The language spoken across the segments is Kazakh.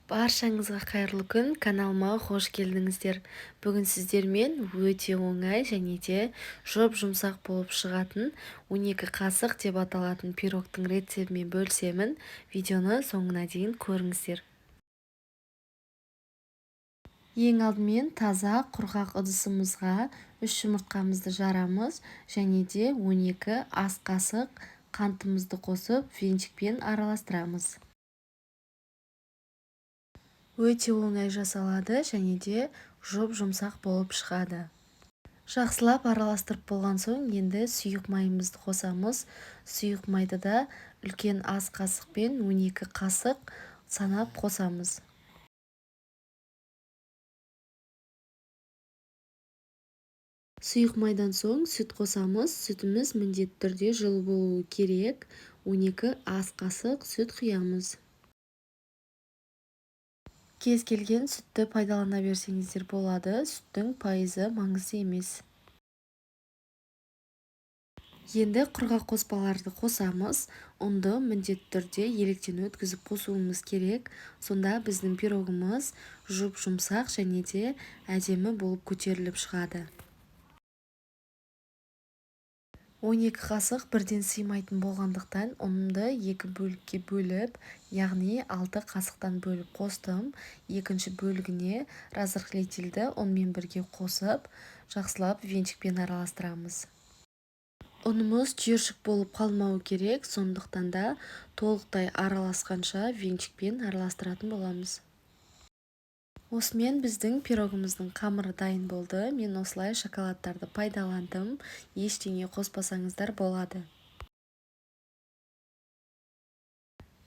Баршаңызға қайырлы күн, каналыма қош келдіңіздер. Бүгін сіздермен өте оңай және де жұп-жұмсақ болып шығатын 12 қасық деп аталатын пирогтың рецептімен бөлісемін. Видеоны соңына дейін көріңіздер. Ең алдымен таза құрғақ ыдысымызға 3 жұмыртқамызды жарамыз және де 12 ас қасық қантымызды қосып венчикпен араластырамыз. Өте оңай жасалады және де жұп-жұмсақ болып шығады. Жақсылап араластырып болған соң енді сұйық майымызды қосамыз. Сұйық майды да үлкен ас қасықпен 12 қасық санап қосамыз. Сұйық майдан соң сүт қосамыз. Сүтіміз міндетті түрде жылы болуы керек. 12 ас қасық сүт құямыз. Кез келген сүтті пайдалана берсеңіздер болады, сүттің пайызы маңызды емес. Енді құрғақ қоспаларды қосамыз. Ұнды міндетті түрде електен өткізіп қосуымыз керек. Сонда біздің пирогымыз жұп-жұмсақ және де әдемі болып көтеріліп шығады. 12 қасық бірден сыймайтын болғандықтан ұнды екі бөлікке бөліп, яғни 6 қасықтан бөліп қостым. Екінші бөлігіне разрыхлительді ұнмен бірге қосып, жақсылап венчикпен араластырамыз. Ұнымыз түйіршік болып қалмауы керек, сондықтан да толықтай араласқанша венчикпен араластыратын боламыз. Осымен біздің пирогымыздың қамыры дайын болды. Мен осылай шоколадтарды пайдаландым. Ештеңе қоспасаңыздар болады.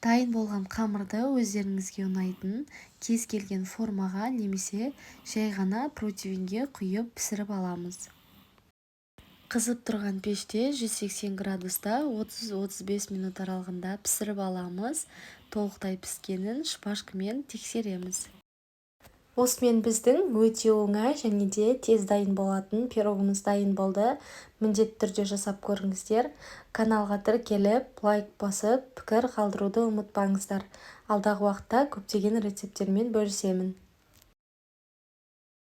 Дайын болған қамырды өздеріңізге ұнайтын кез келген формаға немесе жай ғана противенге құйып пісіріп аламыз. Қызып тұрған пеште 180 градуста 30-35 минут аралығында пісіріп аламыз. Толықтай піскенін шпажкамен тексереміз. Осымен біздің өте оңай және де тез дайын болатын пирогымыз дайын болды. Міндетті түрде жасап көріңіздер. Каналға тіркеліп, лайк басып, пікір қалдыруды ұмытпаңыздар. Алдағы уақытта көптеген рецепттермен бөлісемін.